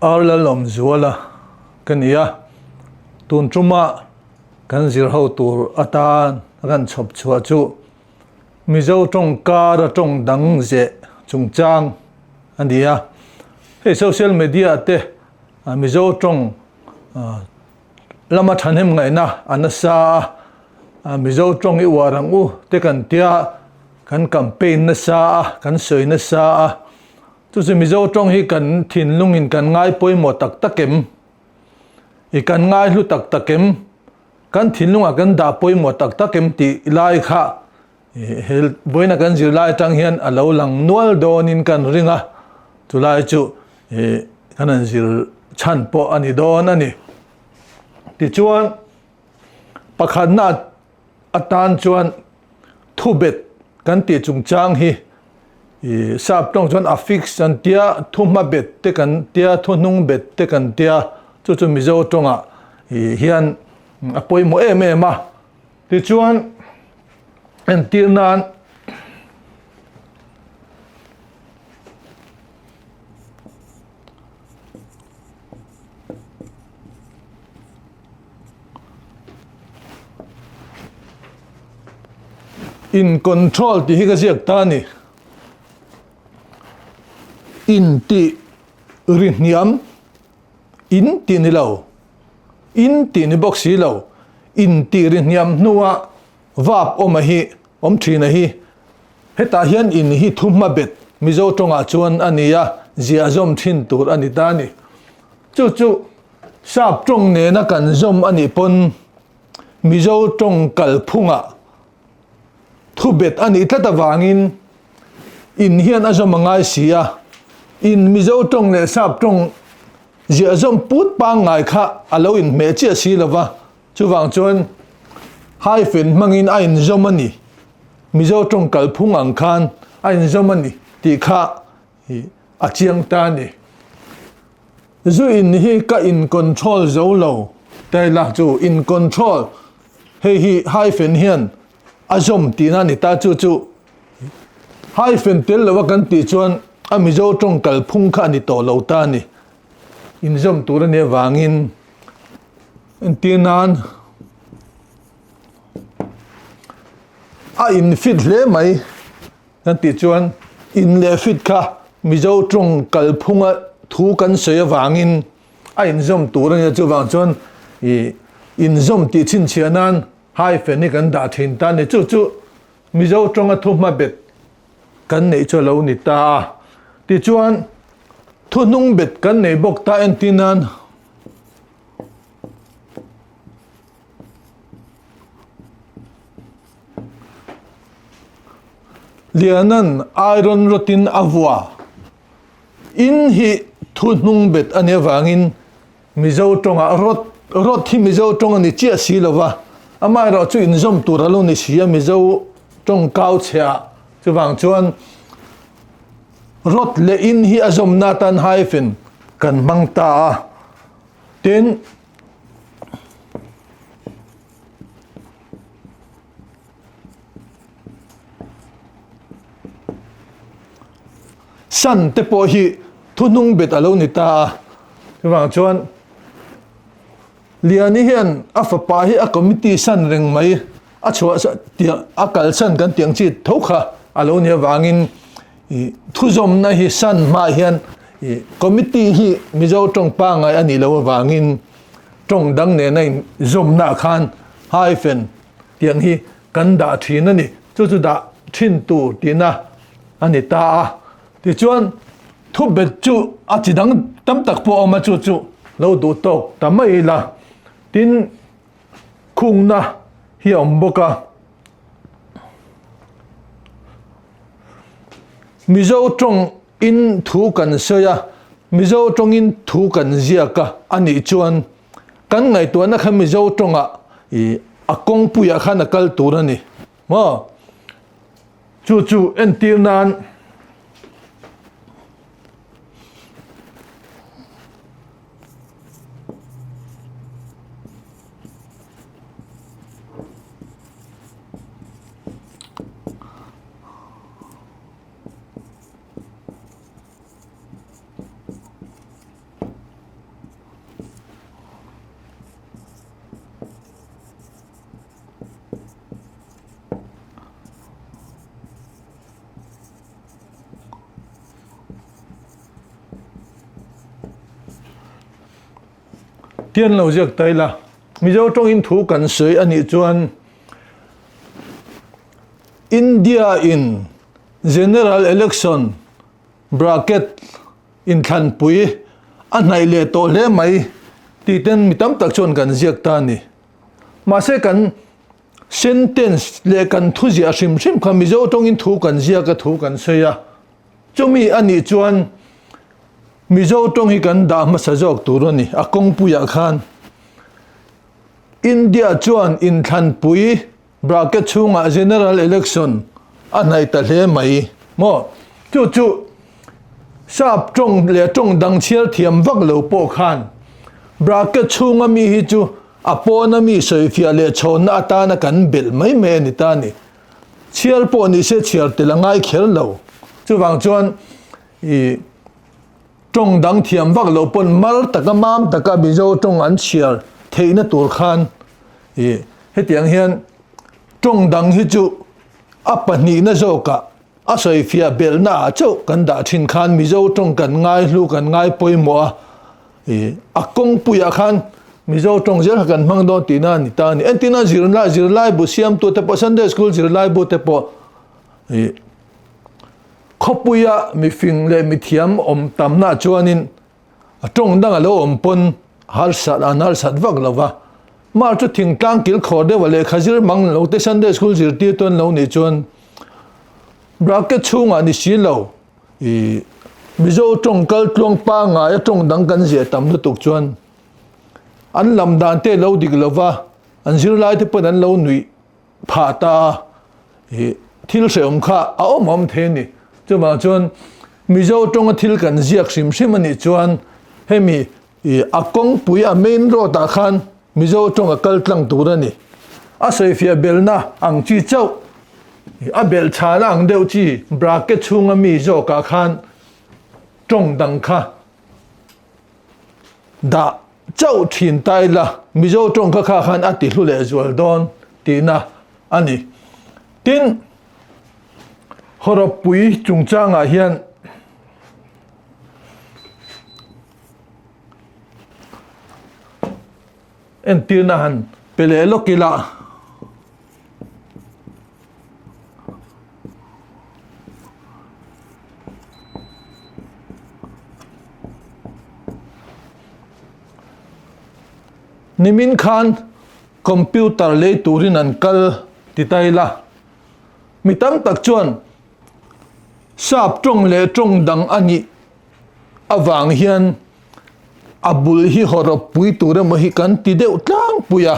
Ar Lalawmzuala ka ni a, tun tuma kan zir ho tur atan a kan chhawp chhuah chu Mizo tawng kara tawng dang zeh chungchang a ni a. Hei social media te Mizo tawng lama thahnem ngaihna a nasa a, Mizo tawng i uar ang u te kan tia kan campaign nasa a, kan sawi nasa a. Chu chu Mizo tawng hi kan thinlungin kan ngai pawimawh tak tak em? I kan ngai hlu tak tak em? Kan thinlungah kan dah pawimawh tak tak em tih lai kha he vawiina kan zir lai atang hian a lo lang nual dawnin kan ring a, chulai chu kan han zir chhan pawh a ni dawn a ni. Tichuan pakhatna atan chuan thubet kan tih chungchang hi ih sap tawng chuan affix an tia thuhma bet te kan tia thuhnung bet te kan tia chu chu Mizo tawngah ih hian a pawimawh em em a tichuan entir nan In control tih hi ka ziak ta a ni. In tih ri hniam, in tih ni lo, in tih ni bawk si lo, in tih ri hniam hnua vap awm a hi, awm thin a hi. Hetah hian in hi thuhma bet Mizo tawngah chuan a ni a, ziah zawm thin tur a ni ta a ni. Chu chu Sap tawng nena kan zawm a nih pawn Mizo tawng kalphungah thubet a nih tlat avangin in hian a zawm a ngai si a, in Mizo tawng leh Sap tawng ziah zawm put pangngai kha a lo inhmeh chiah si lo va, chuvang chuan hyphen hmangin a inzawm a ni, Mizo tawng kalphung ang khan a inzawm a ni tih kha a chiang ta a ni. Zu in hi ka in control zo lo taila chu in control hei hi hyphen hian a zawm tihna a ni ta chu chu hyphen tel lo a kan tih chuan a Mizo tawng kalphung kha a ni tawh lo ta a ni. Inzawm tur a nih avangin entir nan a in fit hle mai. Kan tih chuan in leh fit kha Mizo tawng kalphunga thu kan sawi avangin a inzawm tur a nia, chuvang chuan ih inzawm tih chhinchhiah nan hyphen hi kan dah thin ta a ni. Chu chu Mizo tawnga thu hmabet kan neih chu a lo ni ta a. Tichuan thuhnung bet kan nei bawk ta entir nan. Lianan iron rawtin a vua. In hi thu hnung bet a nih avangin Mizo tawngah rawt rawt hi Mizo tawng a ni chiah si lo va, amaherawh chu inzawm tur a lo ni si a Mizo tawng kau chhia chuvang chuan rawt leh in hi a zawmna atan hyphen kan hmang ta a. Tin. San te pawh hi thuhnung bet a lo ni ta a, chuvang chuan Liani hian a fapa hi a committee san reng mai a chhuah tiang a kalsan kan tiang chi tho kha a lo ni avangin ih thuzawmna hi san hmaah hian ih committee hi Mizo tawng pangngai a nih loh avangin tawng dang nena inzawmnaah khan hyphen tiang hi kan dah thin a ni. Chu chu dah thin tur tihna a ni ta a. Tichuan thubet chu a chi dang tam tak pawh a awm a, chu chu lo duh tawk ta mai ila. Tin, khungna hi a awm bawk a. Mizo tawng in thu kan sawi a, Mizo tawngin thu kan ziak a a nih chuan kan ngaihtuahna kha Mizo tawngah ih a kawngpuiah khan a kal tur a ni maw? Chu chu entir nan Tian lo ziak ta ila, Mizo tawngin thu kan sawi a nih chuan India in General Election bracket inthlanpui a hnaih leh tawh hle mai tih ten mi tam tak chuan kan ziak ta a ni. Mahse kan sentence leh kan thuziah hrim hrim kha Mizo tawngin thu kan ziak a thu kan sawi a, chumi a nih chuan Mizo tawng hi kan dah hmasa zawk tur a ni. A kawngpuiah khan India chuan inthlanpui Bracket chhungah General Election a hnaih ta hle mai maw? Chu chu sap tawng leh tawng dang chhiar thiam vak lo pawh khan bracket chhunga mi hi chu a pawna mi sawifiah leh chhawnna atana kan belh mai mai a ni ta a ni. Chhiar pawh ni se chhiar tel a ngai kher lo. Chuvang chuan ih tawng dang thiam vak lo pawn mar taka mam taka Mizo tawng an chhiar theihna tur khan Ih, hetiang hian tawng dang hi chu a pahnihna zawkah a sawifiah belhna ah chauh kan dah thin khan Mizo tawng kan ngai hlu kan ngai pawimawh a, ih, a kawngpuiah khan Mizo tawng zel kha kan hmang dawn tihna a ni ta a ni. Entirna zirlai zirlaibu siamtu te pawh Sunday School zirlaibu te pawh ih, khawpuia mifing leh mithiam awm tamna chuanin A tawng dang a lo awm pawn harsat an harsat vak lo va. Mah chu thingtlang kil khawr deuh a lehkha zir mang lo te Sunday School zirtirtu an lo nih chuan bracket chhungah ni si lo i Mizo tawng kal tluang pangngai a tawng dang kan ziah tam lutuk chuan an lam dan te lo dik lo va, an zirlai te pawn an lo nuih phah ta a, ih thil hrehawm kha a awm awm thei a ni. Chuvang chuan Mizo tawnga thil kan ziak hrim hrim a nih chuan hemi ih a kawngpui a main road ah khan Mizo tawng a kal tlang tur a ni. A sawifiah belhna ang chi chauh ih a belh chhana ang deuh chi bracket chhunga mi zawkah khan tawng dang kha Dah chauh thin ta ila Mizo tawng kha kha khan a ti hlu leh zual dawn tihna a ni. Tin, hawrawppui chungchangah hian entirna han pe leh lawk ila. Nimin khan computer lei turin an kal ti ta ila. Mi tam tak chuan sap tawng leh tawng dang a nih avang hian a bul hi hawrawp pui tur emaw hi kan ti deuh tlangpui a.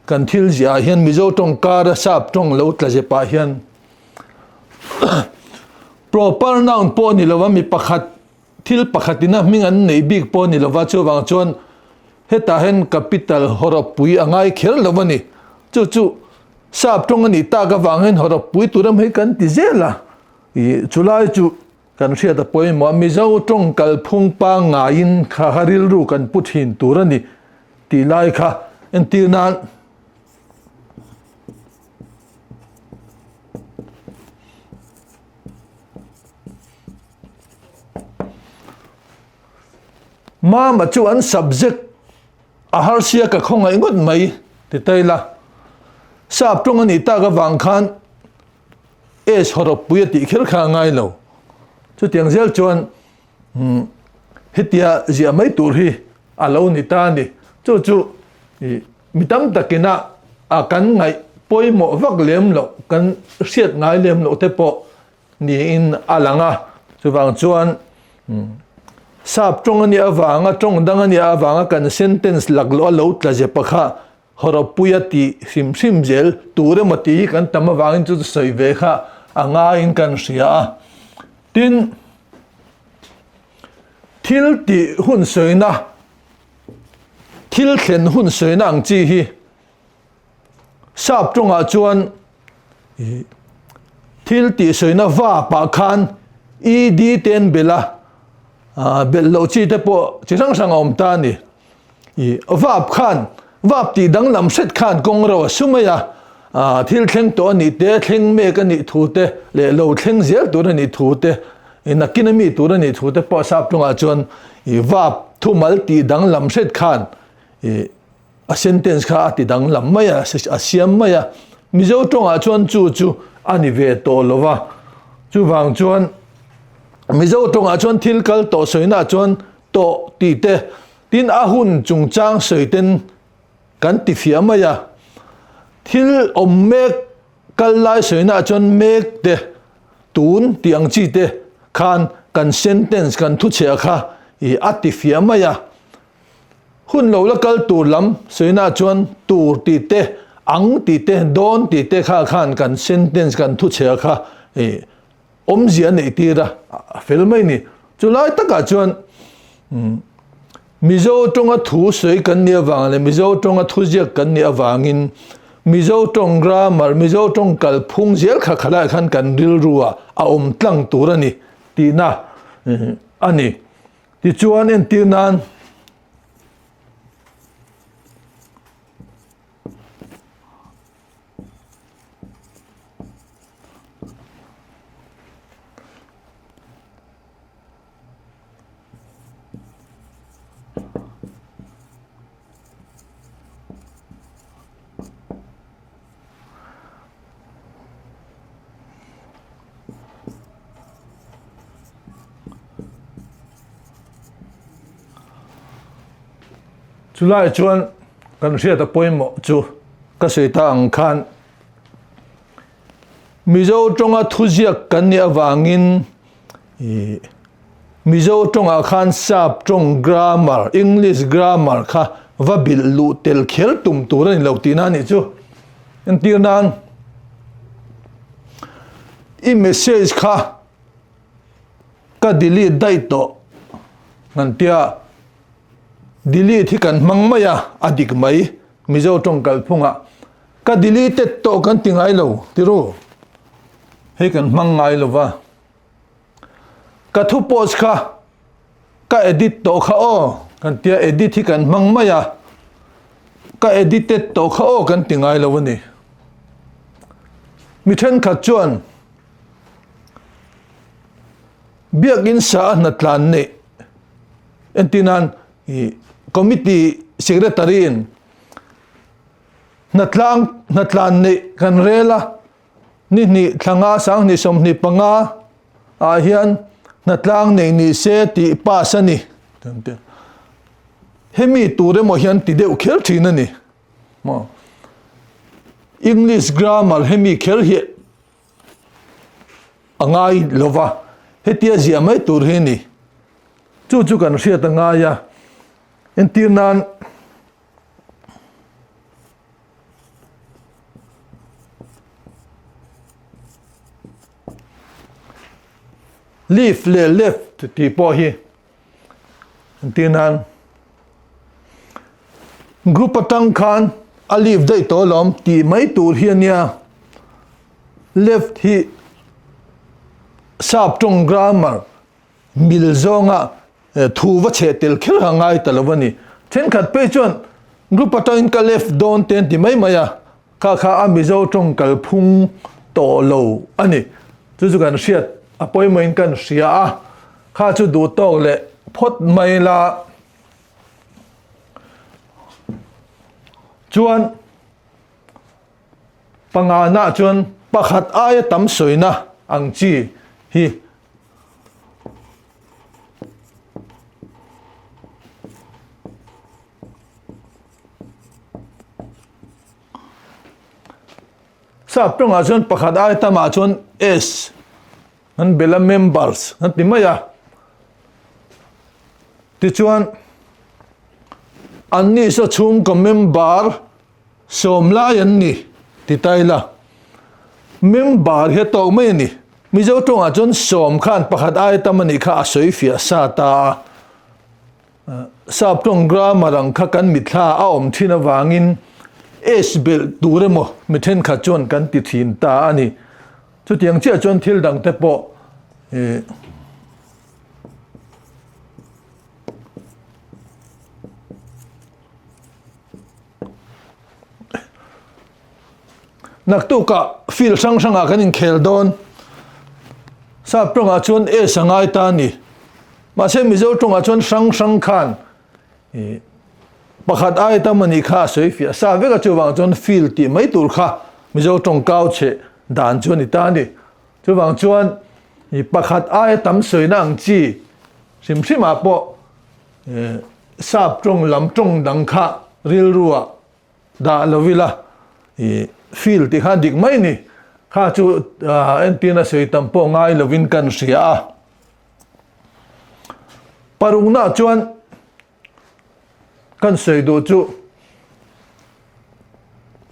Kan thil ziah ah hian Mizo tawng kara sap tawng lo tla zep ah hian proper noun pawh ni lova mi pakhat thil pakhat ina hming an neih bik pawh ni lova chuvang chuan hetah hian capital hawrawppui a ngai kher lo a ni. Chu chu sap tawng a nih tak avang hian hawrawppui tur emaw hi kan ti zel a, ih chulai chu kan hriat a pawimawh a, Mizo tawng kalphung pangngaiin kha kha rilru kan pu thin tur a ni tih lai kha entir nan Mama chu an subject a harsia ka khawngaih ngawt mai ti ta ila, sap tawng a nih tak avang khan S hawrawppui a tih kher kha a ngai lo. Chutiang zel chuan hetia ziah mai tur hi a lo ni ta a ni. Chu chu mi tam takin a a kan ngaih pawimawh vak lem loh, kan hriat ngai lem loh te pawh niin a lang a. Chuvang chuan sap tawng a nih avanga tawng dang a nih avanga kan sentence laklawh a lo tla zepa kha Hawrawppuia tih hrim hrim zel tur emaw tih hi kan tam avangin chu sawi ve kha a ngaiin kan hria a. Tin, thil tih hun sawina, thil thlen hun sawina ang chi hi sap tawngah chuan thil tih sawina vapah khan ed te an belh a, belh loh chi te pawh chi hrang hrang a awm ta a ni. I vap khan, vap tih danglam hret khan kawng ro a su mai a, thil thleng tawh a nih te, thleng mek a nih thu te leh lo thleng zel tur a nih thu te, nakin a mi tur a nih thu te pawh sap tungah chuan i vap thumal tih danglam hret khan. A sentence kha a ti danglam mai a, a siam mai a. Mizo tawngah chuan chu chu a ni ve tawh lo va. Chuvang chuan Mizo tawngah chuan thil kal tawh sawinaah chuan tawh tih te, tin a hun chungchang sawi ten kan ti fiah mai a. Thil awm mek kal lai sawinaah chuan mek te, tun tih ang chi te khan kan sentence kan thuchhiah kha a ti fiah mai a. Hun lo la kal tur lam sawina chuan tur tih te, ang tih te, dawn tih te kha khan kan sentence kan thuchhia kha awmzia a neih tir a, a fel mai ni. Chulai takah chuan Mizo tawnga thu sawi kan nih avang leh Mizo tawnga thuziak kan nih avangin Mizo tawng grammar, Mizo tawng kalphung zel kha khalaiah khan kan rilru ah a awm tlang tur a ni tihna a ni. Tichuan entir nan Chulai chuan kan hriat a pawimawh chu ka sawi ta ang khan Mizo tawnga thuziak kan nih avangin ih Mizo tawngah khan sap tawng grammar, English grammar kha va bilh luh tel kher tum tur a ni lo tihna a nih chu. Entir nan i message kha ka delete daih tawh ngan tia delete hi kan hmang mai a, a dik mai Mizo tawng kalphungah ka deleted tawh kan ti ngai lo tiru hei kan hmang ngai lo va. Ka thu post kha ka edit tawh kha aw kan tia edit hi kan hmang mai a, ka edited tawh kha aw kan ti ngai lo a ni. Mi thenkhat chuan biakin sa a hna tlan neih entir nan ih committee secretary in hnatlang hnatlan neih kan rel a. Ni hnih thlanga 20 25 ah hian hnatlang nei ni se tih pass a ni. Hemi tur emaw hian ti deuh kher thin a ni. Maw? English grammar hemi kher hi a ngai lova, hetia ziah mai tur hi a ni. Chu chu kan hriat a ngai a, entir nan Leave leh left tih pawh hi entir nan group atang khan a leave daih tawh alawm tih mai tur hi a nia. Left hi sap tawng grammar mil zawnga Thu va cheh tel kher a ngai ta lo a ni. Thenkhat phei chuan group atangin ka left dawn te an ti mai mai a, kha kha a Mizo tawng kalphung tawh lo a ni. Chu chu kan hriat a pawimawhin kan hria a, kha chu duh tawk leh phawt mai la. Chuan pangana chuan pakhat aia tam sawina ang chi hi. Sap tawngah chuan pakhat ai tamah chuan S an bela members an ti mai a. Tichuan anni saw chhungkaw member Sawm lai an ni, ti ta ila. Member hi a tawk mai a ni. Mizo tawngah chuan sawm khan pakhat aia tam a nih kha a sawi fiah sa ta a. Sap tawng grammar ang kha kan mitthla a awm thin avangin S belh tur emaw mi thenkhat chuan kan ti thin ta a ni. Chutiang chiah chuan thil dangte pawh ih. Naktukah field hrang hrangah kan inkhel dawn. Sap tawngah chuan S a ngai ta a ni. Mahse Mizo tawngah chuan hrang hrang khan ih Pakhat ai tam a nih kha a sawi fiah sa vek a, chuvang chuan fill tih mai tur kha Mizo tawng kau chhe dan chu a ni ta a ni. Chuvang chuan pakhat aia tam sawina ang chi hrim hrimah pawh sap tawng lam tawng dang kha rilruah dah lo ila fill tih kha dik mai a ni. Kha chu entirna sawi tam pawh ngai lovin kan hria a. Paruknaah chuan Kan sawi duh chu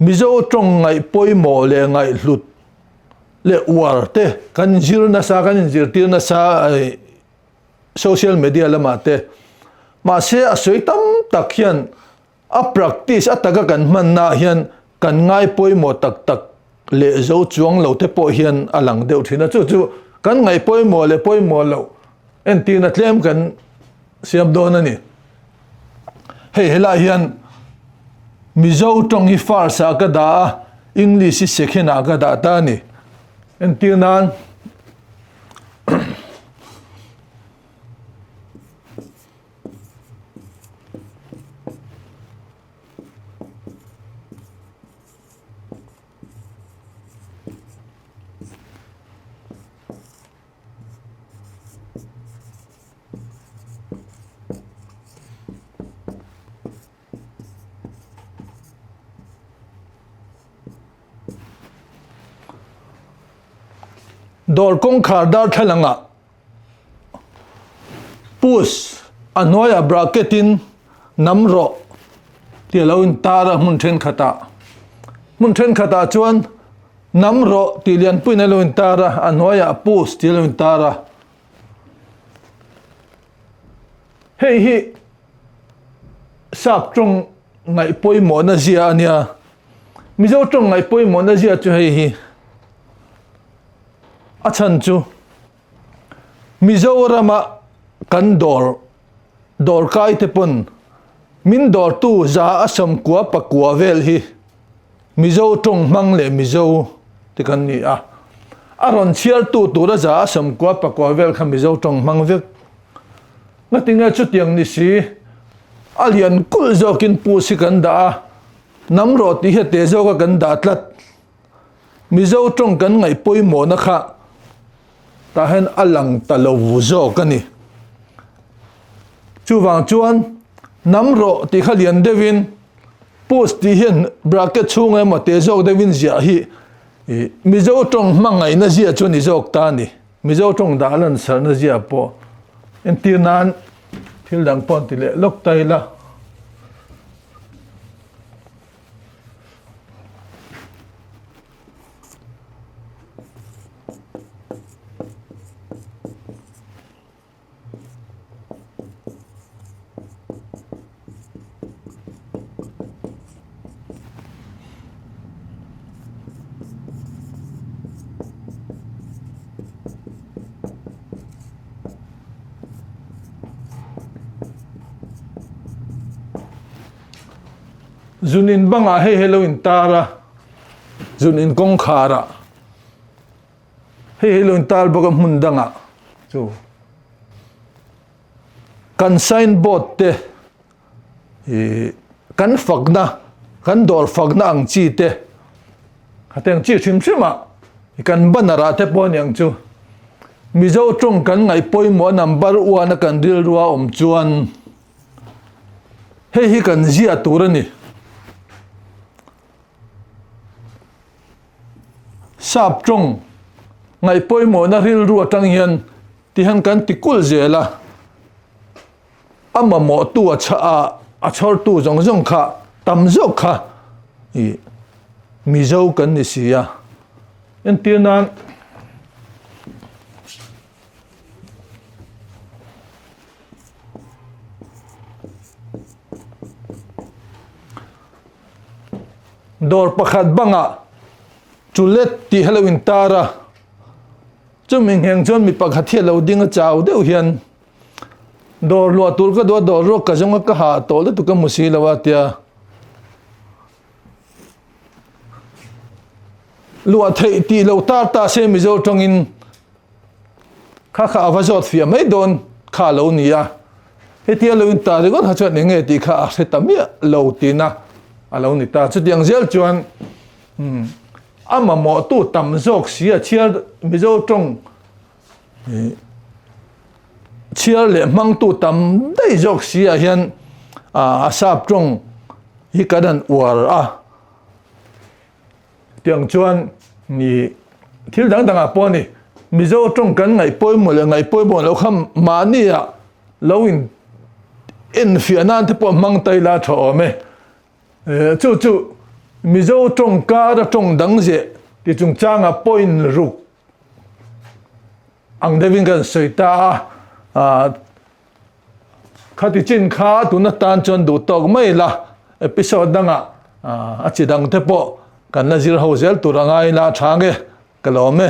Mizo tawng ngaih pawimawh leh ngaihhlut leh uar te kan zir nasa, kan inzirtir nasa social media lamah te. Mahse a sawi tam tak hian A practice a taka kan hmannaah hian kan ngai pawimawh tak tak leh zo chuang lo te pawh hian a lang deuh thin a, chu chu kan ngaih pawimawh leh pawimawh loh entirna tlem kan siam dawn a ni. Hei helaiah hian Mizo tawng hi first ah ka dah a, English hi second ah ka dah ta a ni. Entir nan. Dawr kawngkhar darthlalangah Push a hnuaiah bracket in nam rawh tih a lo intar a hmun thenkhatah. Hmun thenkhatah chuan nam rawh tih lianpuiin a lo intar a, a hnuaiah push tih a lo intar a. Hei hi sap tawng ngaih pawimawhna zia a nia. Mizo tawng ngaih pawimawhna zia chu hei hi a chhan chu. Mizorama kan dawr dawrkai te pawn min dawrtu za a sawmkua pakua vel hi Mizo tawng hmang leh Mizo te kan ni a, a rawn chhiartu tura za a sawmkua pakua vel kha Mizo tawng hmang vek. Ngatinge chutiang ni si a lian kulh zawkin pus hi kan dah a, nam rawh tih hi a te zawka kan dah tlat. Mizo tawng kan ngaih pawimawhna kha tah hian a lang ta lo zawk a ni. Chuvang chuan nam rawh tih kha lian deuhin post tih hian bracket chhungah emaw te zawk deuhin ziah hi Mizo tawng hmangaihna ziah chu a ni zawk ta a ni. Mizo tawng dah lan sarhna ziah pawh entir nan thil dang pawh an ti leh lawk ta ila. Zun in bangah hei hi lo in tar a, zun in kawngkhar ah hei hi lo in tar bawk a hmun dangah chu kan sign board te ih kan fakna kan dawr fakna ang chi te hetiang chi hrim hrim ah kan banner ah te pawh a ni ang chu Mizo tawng kan ngaih pawimawh a number one a kan rilru a awm chuan. Hei hi kan ziah tur a ni. Sap tawng ngaih pawimawhna rilru atang hian tihian kan ti kulh zel a, a mamawhtu a chhah a, a chhawrtu zawng zawng kha tam zawk kha ih Mizo kan ni si a. Entir nan. Dawr pakhat bangah Chulet tih hi a lo intar a, chumi ngheng chuan mi pakhat hi a lo ding a chau deuh hian dawr luah tur ka duh a, dawr ruak ka zawng a ka hah tawh lutuk ka hmu si lo a tia luah theih tih lo tar ta se Mizo tawngin Kha kha a va zawt fiah mai dawn kha lo ni a. Hetia lo in ta ringawt kha chuan eng nge tih kha a hre ta miah lo tina a lo ni ta. Chutiang zel chuan a mamawhtu tam zawk si a chhiar Mizo tawng chhiar leh hmangtu tam daih zawk si ah hian a sap tawng hi kan han uar a. Tiang chuan ni thil dang dangah pawh a ni. Mizo tawng kan ngaih pawimawh leh ngaih pawimawh loh kha mahni ah lo in enfiah nan te pawh hmang ta ila tha awm e. Chu chu Mizo tawng kar a tawng dang zeh ti chungchanga point ruk ang deuhin kan sawi ta a. Khati chin kha tuna tan chuan duh tawk mai la, episode dangah a chi dang te pawh kan la zir ho zel tur a ngai la tha nge ka lawm e.